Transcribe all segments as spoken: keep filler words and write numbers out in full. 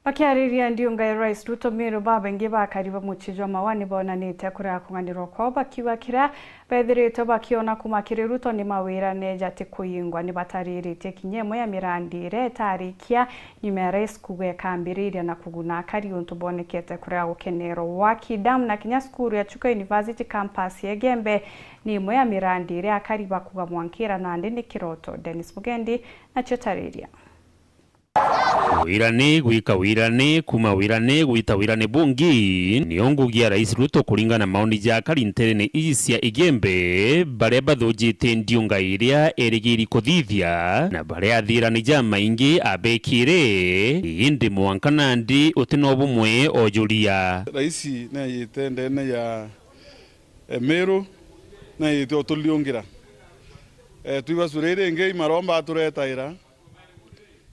Bakiariria ndiunga ya Rais Ruto Meru, babaingi bakari ba mucii jwa Maua ni bonanite kuria kung'anirwa kwao, bakiuga kiria bethirite bakiona kuma kiri Ruto ni mawirane jati kuyingwa. Ni batariritie kinya imwe ya mirandi iria itarikia nyuma ya Rais kuuga ikambiriria na kuguna akari untu bonekete kuria gukenerwa. Waki Dam na kinya cukuru ya Chuka University campus ya Igembe ni imwe ya mirandi iria akari bakuuga mwankira nandi ni kiroto. Dennis Mugendi nacio tariria. Wirani gwika wirani, kuma wirani gwita wirani bungi, niyo ngugi ya Rais Ruto kuringana na maoni ja akari nterene iji cia Igembe, baria bathujite ndiunga iria erigiri kuthithia, na baria athirani jamaingi abekire, indi mwanka nandi uti na bumwe ojuria. Rais nayite ndene ya Emeru, nayite uturiungira. Eh, twibacu riri ringi imaromba aturetaira.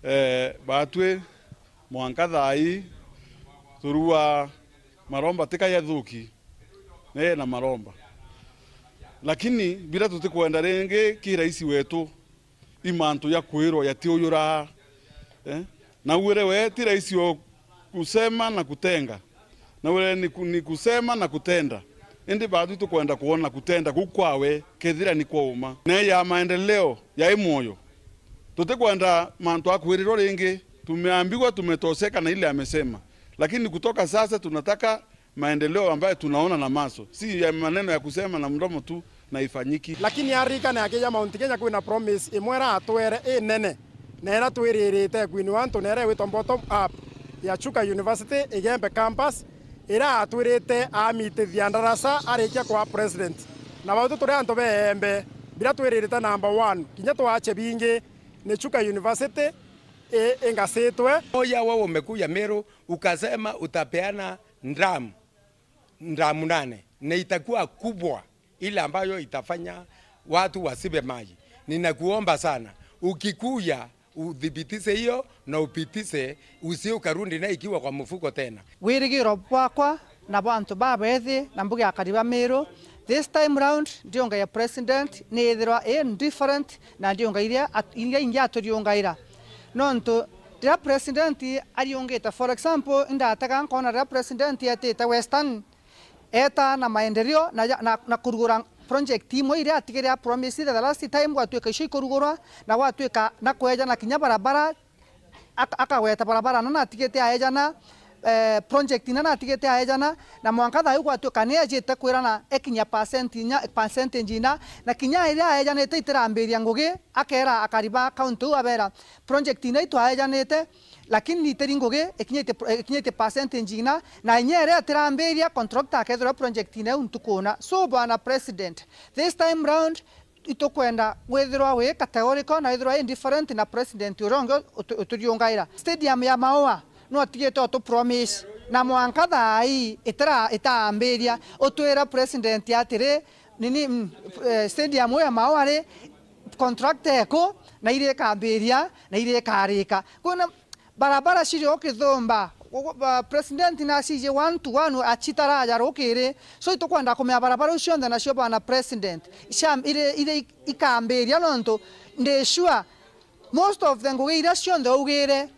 Eh, batwi mwanka thaa ii turua maromba tika yathuki, neye na maromba. Lakini bila tutikwenda ringi ki rais wetu, i mantu ya kwirwa yatiuyuraa. Eh? Na wire we ti rais o kusema na kutenga. Na wire ni, ku, ni kusema na kutenda. Indi batwi tukwenda kuona kutenda kuu kwawe kethira ni kwa uma. Ne ya maendeleo ya i mwoyo. Tutikwenda mantu a kwirirwa ringi, tumeambiwa, tumetoseka na ile amesema. Lakini kutoka sasa tunataka maendeleo ambayo tunaona na maso, si ya maneno ya kusema na mdomo tu na ifanyiki. Lakini aririkane akija Mount Kenya kwina promise imwe iratwere inene na iria twiririte kwinua antu na iria igwitwa bottom up ya Chuka University Igembe campus, iria atwirite amitithia ndarasa arikia kwa president. Na bautu turi antu beembe, biria twiririte number one, kinya twache bingi, ni Chuka University i-, ingasitwe. Moja wao umekuja Meru, ukasema utapeana drum, drum nane, na itakuwa kubwa, ile ambayo itafanya watu wasibe maji. Ninakuomba sana, ukikuja, uthibitishe hiyo na upitishe, usie ukarundi na ikiwa kwa mfuko tena. Wirigiro bwakwa na bwa antu babethi na mbuge akari ba Meru, this time round, ndiunga ya president ni ithirwa i different na ndiunga iria at-, iria ingi aturiungaira. Nontu riria president ariungite, for example, indatega nkona riria president etite Western, eta na maendeleo na, na, na kurugura project imwe iria atigire a promise the last time, gwatuika icio ikurugurwa, na gwatuika na kwejana kinya barabara, ak-, akagweta barabara na natigite aejana, eh, project na natigite aejana, na mwanka thaa iu gwatuika ni ejite kwirana ekinya percent inya, percentage ina, na kinya iria aejanite itirambiria ngugi, akera akari ba county iu abera, project ina itwaejanite, lakini itiri ngugi, ikinyite, ikinyite percentage ina, na inya iria itirambiria, contractor akethirwa project ina iu ntuku una. So, bwana president, this time round, itukwenda withirwa wi categorical na withirwa indifferent na president uria ungi utu-, uturiungaira. Stadium ya Maua no atigite utu promise, na mwanka thaa ii itira-, itaambiria. Utwira president atiri, nini, mm, eh, stadium ya Maua ri, contract eku, na iria ikambiria, na iria ikarika. Kwina barabara ciri o Kithumba, gu-, gu-, ba-, president nacije one to one acitaraja rukiri. So itukwenda kumenya barabara iu cionthe nacio, bwana president, iria, iria ikambiria, nontu ndi sure most of the ngugi iria cionthe ugire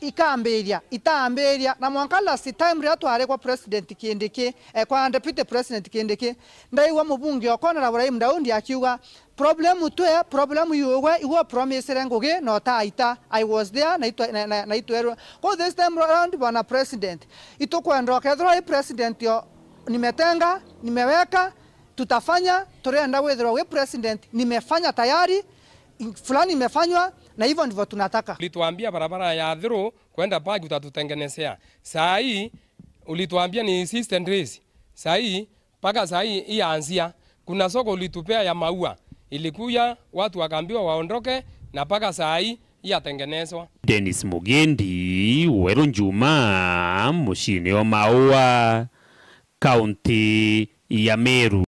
ikambiria, itambiria. Na mwanka last time riria twari kwa president Kindiki, eh, kwa deputy president Kindiki, ndaigua mubunge o Konora Ibrahim Daudi akiuga, problem twe, problem iugwe, igwe promisere ngugi na utaita. I was there, na itwe-, na, na, na itwerwe. Kwa this time round, bwana president, itukwenda ukethirwa i president yo, nimetenga, nimeweka, tutafanya, turenda withirwa wi president, nimefanya tayari, fulani imefanywa, na hivyo ndivyo tunataka. Ulituambia barabara ya Athiru kwenda Pagi utatutengenezea. Saa hii ulituambia ni Eastern Rails. Saa hii, mpaka saa hii ianzia. Kuna soko ulitupea ya Maua. Ilikuja, watu wakaambiwa waondoke, na mpaka saa hii iyatengenezwa. Dennis Mugendi, Weru Njuma, muciini wa Maua, kaunti ya Meru.